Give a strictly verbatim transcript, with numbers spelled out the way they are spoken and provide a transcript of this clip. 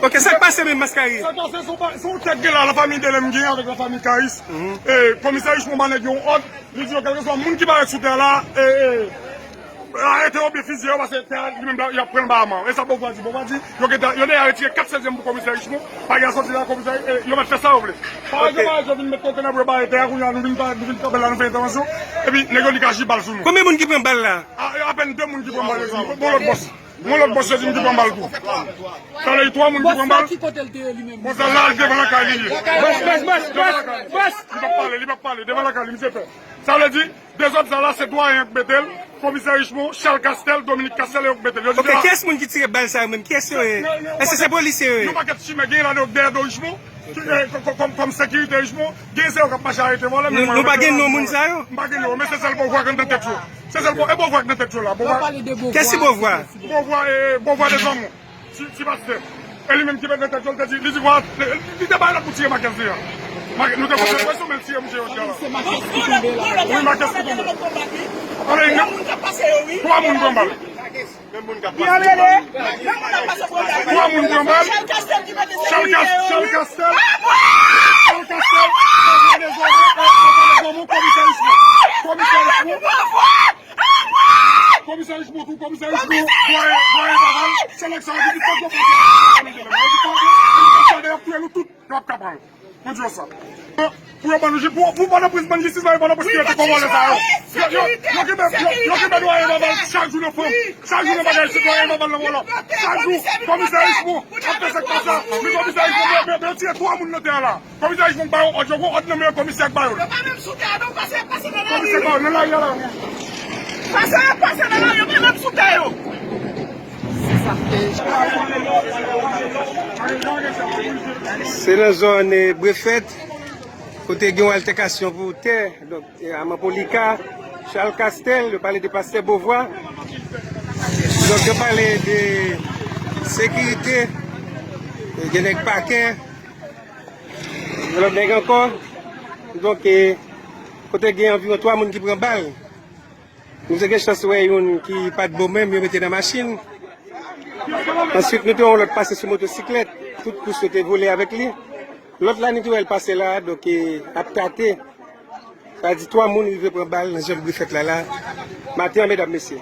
Ok, sa k pase menm, Maskari? Sa k pase, se yon pa- se yon tèt gen la, lafanmi Delèm gen avèk lafanmi Kayis. E, komisè Richemond ba nèg yo yon òd, li di yo, kèlkeswa moun ki parèt sou tè la, e, e, arete yo oubyen fiziye yo, paske tè a, li menm, y ap pran l ba a man. E sa Bovwa di. Bovwa di, yo gentan, yo deja retire kat sezyèm pou komisè Richemond, pa gen sòti la, komisè, e, yo mèt fè sa yo vle. Pa egzanp, yo vin met kontè nan pou yo bare tè a, kounye a, nou vin pa- nou vin kanpe la, nou fè entèvansyon, epi nèg yo di ka ji bal sou nou. Konbyen moun ki pran bal la? A, apèn de moun ki pran bal, yo di, bon, lòt bòs. Yon lòt bòs yo di m ki pran bal tou. Sa vle di twa moun ki pran bal. Bòs la ki kote l te ye li menm? Bòs la la devan lakay li ye. Bòs, bòs, bòs, bòs, bòs. Li p ap pale, li p ap pale. Devan lakay li, misye pè. Sa vle di, dezòd sa la, se dwayen an k mete l, komisè Richemond, Charles Castel, Dominique Castel, e yo k mete l. Yo di Ok, deja kiyès moun ki tire bal sa yo menm? Kiyès yo ye? Èske se polisye yo ye? Yon pakèt chimè, gen ladan yo k dèyè do Richemond. Ki, eh, kò- kò- kòm, kòm sekirite Richemond, gen se yo k ap mache arete vòlè, men Nou- mwen nou pa gen non moun sa yo? M pa gen non, men se sèl Bovwa k nan tèt yo. Se sèl Bo- e Bovwa k nan tèt yo la. Bovwa. Kiyès ki Bovwa? Bovwa, eh, Bovwa de zanmou. Ti, ti pastè. E li menm ki met nan tèt yo, li te di, li di, vwa, li, li te bay lòd pou tire Makès deja. Makès, nou te konn presyon, men l tire mouche yo deja la. Wi, Makès ki tonbe. Ann, twa moun pran bal. Twa moun pran bal. Charles Castel ki mete Charles Cas- Charles Castel. Charles Castel. Komisè Richemond. Komisè Richemond. Komisè Richemond tou, komisè Richemond. Bwaye, bwaye, bwaye. Se nèg sa yo ki di fòk yo pran. Yo di fòk yo pran, y ap touye nou tout. Yo ap ka pran. Mwen di yo sa. Pou yo ban nou jis, pou, pou Pòtoprens ban jistis la, yo ban nou jistis pou yo te konvòle sa yo. Yo, yo, yo kenbe, yo, yo kenbe dwayen Vaval chak jou nan fanm. Chak jou nan bagay, se dwayen Vaval nan vòlò. Chak jou, komisè Richemond ap fè sa k pa sa. Men komisè Richemond, men, men, men yo tire twa moun nan tè a la. Komisè Richemond ba yo òd, yo gon òd nan men yo, komisè k ba yo. Yo pa menm sou tè a, non, pase, pase nan lari. Komisè k ba yo, nan lari a la. Pase, pase nan lari, yo pa menm sou tè yo. Se nan zòn, eh, Brefèt, kote gen yon altèkasyon pou tè. Donk, eh, Aman Polika, Charles Castel, yo pale de pastè Bovwa. Donk, yo pale de sekirite, eh, gen nèg pakè, gen lòt nèg ankò. Donk, eh, kote gen anviwon twa moun ki pran bal. Nou te gen chans wè youn ki pa t bon menm, yo mete nan machin. Answit, nou te wè yon lòt pase sou motosiklèt, tout kous yo te vole avèk li. Lòt la, nou te wè l pase la, donk, e, ap tate. Sa di twa moun rive pran bal nan zòn Brefèt la, la, maten an, medam, mesye.